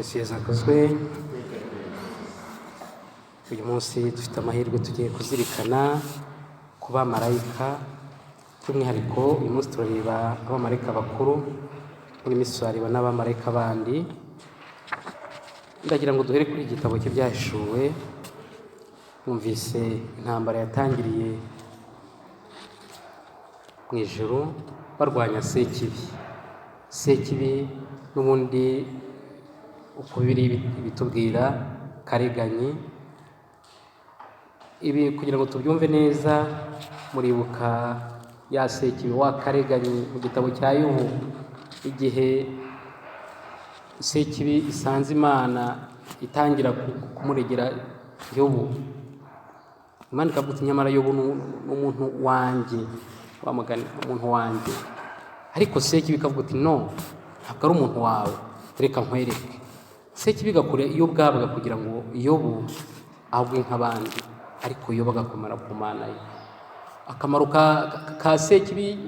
Kristo Yezu akuzwe. Uyu munsi dufite amahirwe, tugiye kuzirikana ku bamarayika. By'umwihariko uyu munsi turareba abamarayika bakuru, muri minsi tuzareba n'abamarayika bandi. Ndagira ngo duhere kuri iki gitabo cy'Ibyahishuwe. Mwumvise intambara yatangiriye mu ijuru barwanya Sekibi. Sekibi n'ubundi uko biri bitubwira kareganyi. Ibi kugira ngo tubyumve neza, muribuka ya Sekibi wa kareganyi mu gitabo cya Yobu, igihe Sekibi isanze Imana itangira kumuregera Yobu, Imana ikavuga iti nyamara Yobu ni umuntu wanjye, wa mugani, umuntu wanjye. Ariko Sekibi ikavuga iti no, ntabwo ari umuntu wawe, reka nkwereke. Sekibi igakora iyo bwabaga kugira ngo Yobu agwe nk'abandi, ariko Yobu agakomera ku Mana ye. Akamaro ka Sekibi,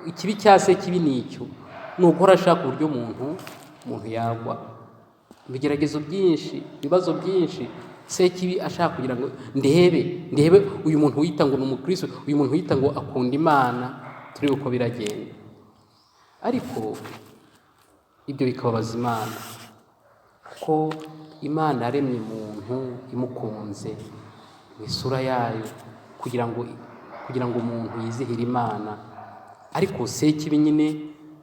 ikibi cya Sekibi ni icyo, ni uguhora ashaka uburyo umuntu yagwa. Ibigeragezo byinshi, ibibazo byinshi, Sekibi ashaka kugira ngo ndebe uyu muntu wita ngo ni umukristo, uyu muntu wita ngo akunda Imana, turebe uko biragenda. Ariko ibyo bikababaza Imana, kuko Imana yaremye umuntu imukunze mu isura yayo, kugira ngo umuntu yizihire Imana. Ariko Sekibi nyine,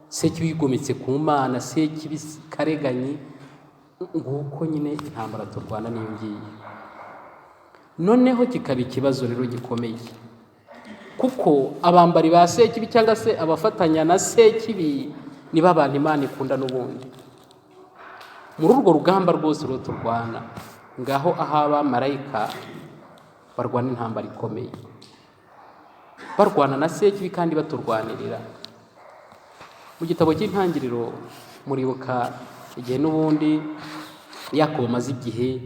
Sekibi yigometse ku Mana, Sekibi kareganyi, nguko nyine intambara turwana n'iyo ngiyo. Noneho kikaba ikibazo rero gikomeye, kuko abambari ba Sekibi cyangwa se abafatanya na Sekibi nibo abantu Imana ikunda n'ubundi. Muri urwo rugamba rwose rero turwana, ngaho aho abamarayika barwana intambara ikomeye, barwana na Sekibi kandi baturwanirira. Mu gitabo cy'Intangiriro muribuka igihe n'ubundi Yakobo amaze igihe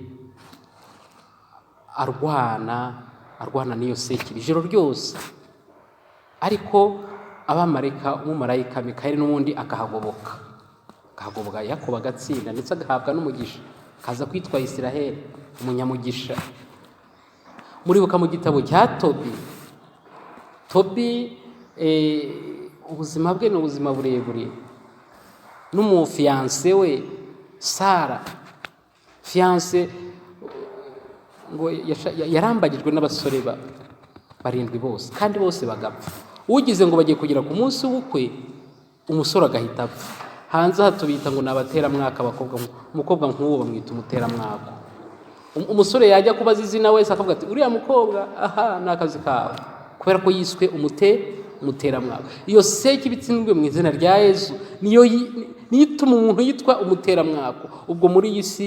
arwana n'iyo Sekibi ijoro ryose, ariko abamarayika, umumarayika Mikayeli n'ubundi akahagoboka Yakobo agatsinda, ndetse agahabwa n'umugisha, akaza kwitwa Isiraheli, umunyamugisha. Muribuka mu gitabo cya Tobi, Tobi ubuzima bwe ni ubuzima burebure, n'umufiyanse we Sara, fiyanse ngo yarambagijwe n'abasore barindwi bose, kandi bose bagapfa. Ugize ngo bagiye kugera ku munsi w'ubukwe, umusore agahita apfa. Hanze aha tubita ngo ni abateramwaka, abakobwa, umukobwa nk'uwo bamwita umuteramwaka. Umusore yajya kubaza izina wese akavuga ati uriya mukobwa, aha ni akazi kawe, kubera ko yiswe umuteramwaka. Iyo Sekibi itsindwe mu izina rya Yezu, niyo ituma umuntu yitwa umuteramwaka. Ubwo muri iyi si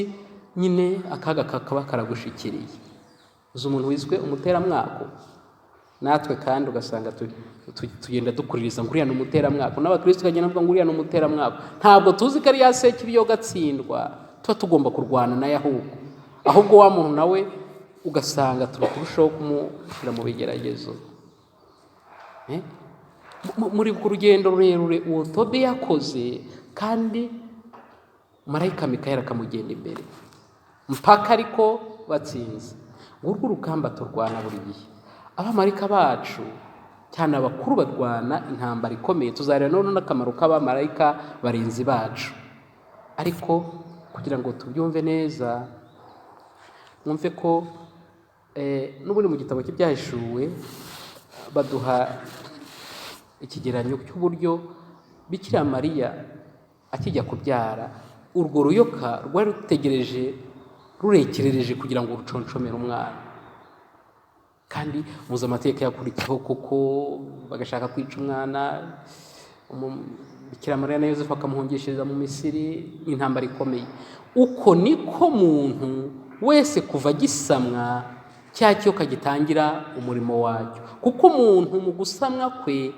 nyine akaga kakaba karagushikiriye. Uzi umuntu wiswe umuteramwako? Natwe kandi ugasanga tugenda dukuririza ngo uriya ni umuteramwako, n'abakristo ukagenda bavuga ngo uriya ni umuteramwako. Ntabwo tuzi ko ari ya Sekibi yo gatsindwa, tuba tugomba kurwana nayo ahubwo. Ahubwo wa muntu nawe ugasanga turi kurushaho kumushyira mu bigeragezo. Muri ku rugendo rurerure uwo Tobi yakoze, kandi marayika Mikayeli akamugenda imbere mpaka ariko batsinze. Ngurwo urugamba turwana buri gihe. Abamarayika bacu cyane abakuru barwana intambara ikomeye. Tuzareba none n'akamaro k'abamarayika barinzi bacu. Ariko kugira ngo tubyumve neza, mwumve ko n'ubundi mu gitabo cy'Ibyahishuwe baduha ikigereranyo cy'uburyo Bikira Mariya akijya kubyara, urwo ruyoka rwari rutegereje, rurekerereje kugira ngo ruconcomere umwana. Kandi muzi amateka yakurikiyeho, kuko bagashaka kwica umwana, Bikira Mariya na Yozefu bakamuhungishiriza mu Misiri, intambara ikomeye. Uko niko muntu wese kuva agisamwa cya kiyoka gitangira umurimo wacyo, kuko umuntu mu gusamwa kwe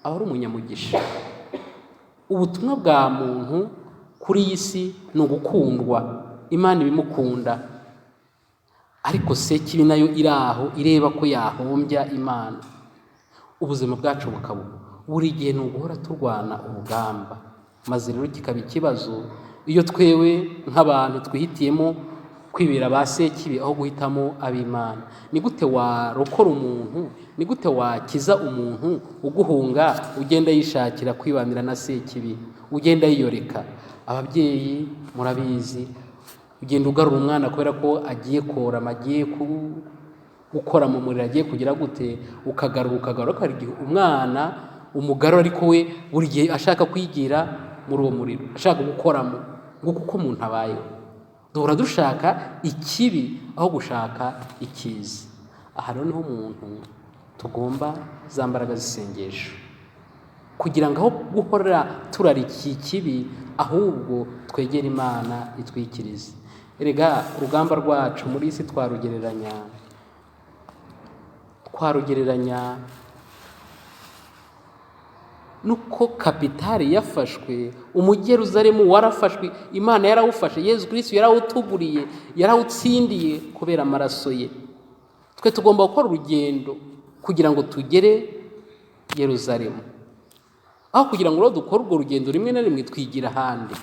aba ari umunyamugisha. Ubutumwa bwa muntu kuri iyi si ni ugukundwa, Imana ibimukunda. Ariko Sekibi nayo iri aho ireba ko yahombya Imana. Ubuzima bwacu bukaba buri gihe ni uguhora turwana urugamba, maze rero kikaba ikibazo. Iyo twewe nk'abantu twihitiyemo kwibera ba sekibi aho guhitamo ab'Imana, ni gute warokora umuntu? Ni gute wakiza umuntu uguhunga, ugenda yishakira kwibanira na sekibi, ugenda yiyoreka? Ababyeyi murabizi, ugenda ugarura umwana kubera ko agiye korama, agiye gukora mu muriro, agiye kugira gute, ukagarura, ukagarura, hari igihe umwana umugarura ariko we buri gihe ashaka kwigira muri uwo muriro, ashaka gukoramo. Nguko uko umuntu abayeho, duhora dushaka ikibi aho gushaka icyiza. Aha rero niho umuntu tugomba za mbaraga z'isengesho, kugira ngo aho guhora turarikiye ikibi, ahubwo twegere Imana itwikirize. Erega urugamba rwacu muri isi twarugereranya nuko kapitali yafashwe, umujyi Yeruzalemu warafashwe, Imana yarawufashe, Yezu Kristo yarawutuguriye, yarawutsindiye kubera amaraso ye. Twe tugomba gukora urugendo kugira ngo tugere Yeruzalemu. Aho kugira ngo dukore urwo rugendo, rimwe na rimwe twigira ahandi.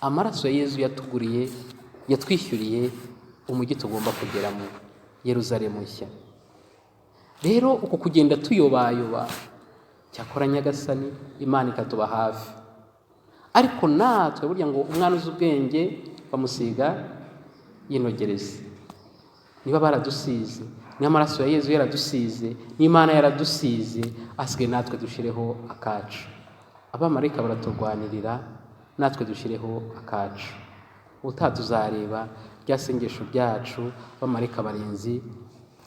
Amaraso ya Yezu yatuguriye, yatwishyuriye umujyi tugomba kugeramo, Yeruzalemu nshya. Rero uko kugenda tuyobayoba, cyakora Nyagasani Imana ikatuba hafi. Ariko natwe burya ngo umwana uzi ubwenge bamusiga yinogereza. Niba baradusize, niba amaraso ya Yezu yaradusize, n'Imana yaradusize, asigaye natwe dushireho akacu. Abamarayika baraturwanirira, natwe dushireho akacu. Ubutaha tuzareba rya sengesho ryacu, abamarayika barinzi,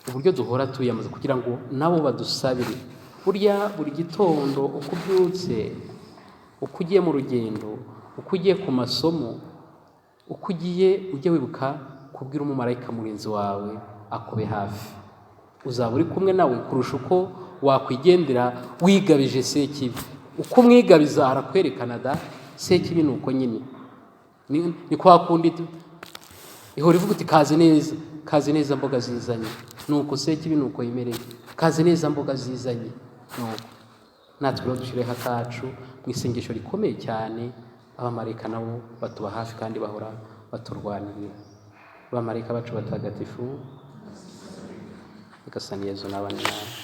uburyo duhora tuyamaze kugira ngo nabo badusabire. Burya buri gitondo uko ubyutse, uko ugiye mu rugendo, uko ugiye ku masomo, uko ugiye, ujye wibuka kubwira umumarayika murinzi wawe akube hafi. Uzaba uri kumwe nawe kurusha uko wakwigendera wigabije sekibi. Uko umwigabiza arakwerekana da, sekibi ni uko nyine. Ni kwa kundi ihora ivuga uti kaze neza, kaze neza mboga zizanye. Nuko sekibi nuko yimereye, kaze neza mboga zizanye. Nuko natwe rero dushyireho akacu mu isengesho rikomeye cyane, abamarayika nabo batuba hafi kandi bahora baturwanirira. Abamarayika bacu batagatifu, Nyagasani Yezu nabane namwe.